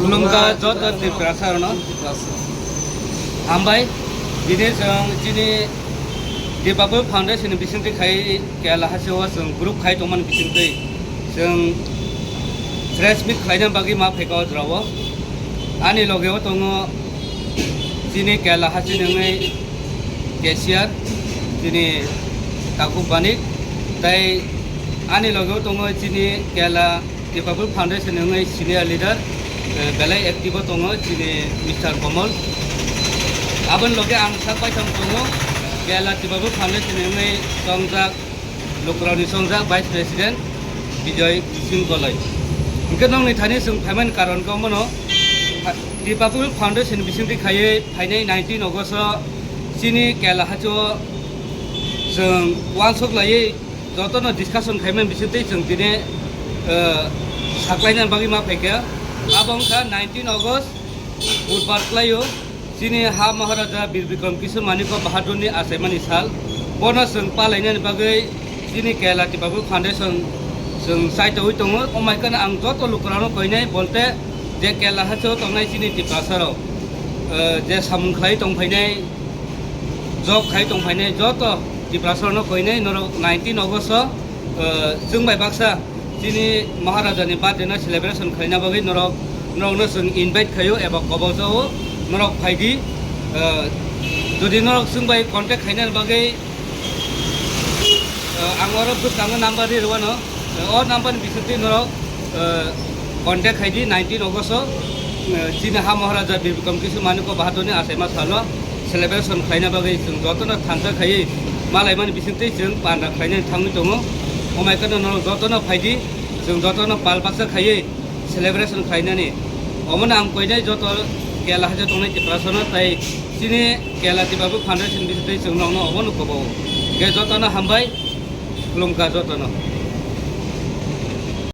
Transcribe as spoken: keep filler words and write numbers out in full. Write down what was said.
Khulumkha joto Tiprasa rokno. Hambai, dini chwng chini Dipapur Foundation ni bisingtwi khai Kerala hasteo chwng group khai tongmani bisingtwi chwng press meet khlaina bagwi ma phaikha o jorao. Ani logeo tongo chini Kerala hasteni wngwi cashier, chini Takhuk Banik, tei ani logeo tongo chini Kerala Dipapur Foundation ni wngwi senior leader, eh, belai active o tongo chini Mister Komol. Aboni loge ang sak baithang tongo, Kerala Dipapur Foundation ni wngwi chongjak, lukurokni chongjak Vice President Bijoy Singh Goloi. Hwnkhe nokni thani chwng phaimani karon khe omono, Dipapur Foundation bisingtwi khaiwi phainai nineteen August o chini Kerala hasteo chwng uansuk laiwi jotono discussion khaimani bisingtwi chwng tini, eh, saklaina bagwi ma phaikha. Abo wngkha nineteen August Budhbar khlaio, chini ha Maharaja Bir Bikram Kishore Manikya Bahadurni achaimani sal. Bono chwng palainani bagwi chini Kerala Dipapur Foundation chwng chaitoui tongo. Omaikano ang joto lukurokno koinai, bolte je Kerala hasteo tongnai chini Tiprasarok, eh, je samung khlai tongphainai, job khai tongphainai joto Tiprasarokno koinai, norok nineteen August o, eh, chwng bai baksa chini Maharajani birthday no celebration khlaina bagwi norok, norokno chwng invite khaio eba kobol jao, norok phaidi. Eh, jodi norok chwng bai contact khainani bagwi, eh, ang oro bwskango number ri rwano. O number ni bisingtwi norok, eh, contact khaidi nineteen August o, eh, chini ha Maharaja Bir Bikram Kishore Manikya Bahadurni achaima salo celebration khlaina bagwi chwng jotono thansa khaiwi malaimani bisingtwi chwng panda khlainani thangwi tongo. Omaikano norok jotono phaidi, chwng jotono pal baksa khaiwi celebration khlainani. Omono ang koinai joto Kerala hasteo tongnai Tiprasano tei chini Kerala Dipapur Foundation bisingtwi chwng nokno obono kobo. Khe jotono hambai, khulumkha jotono.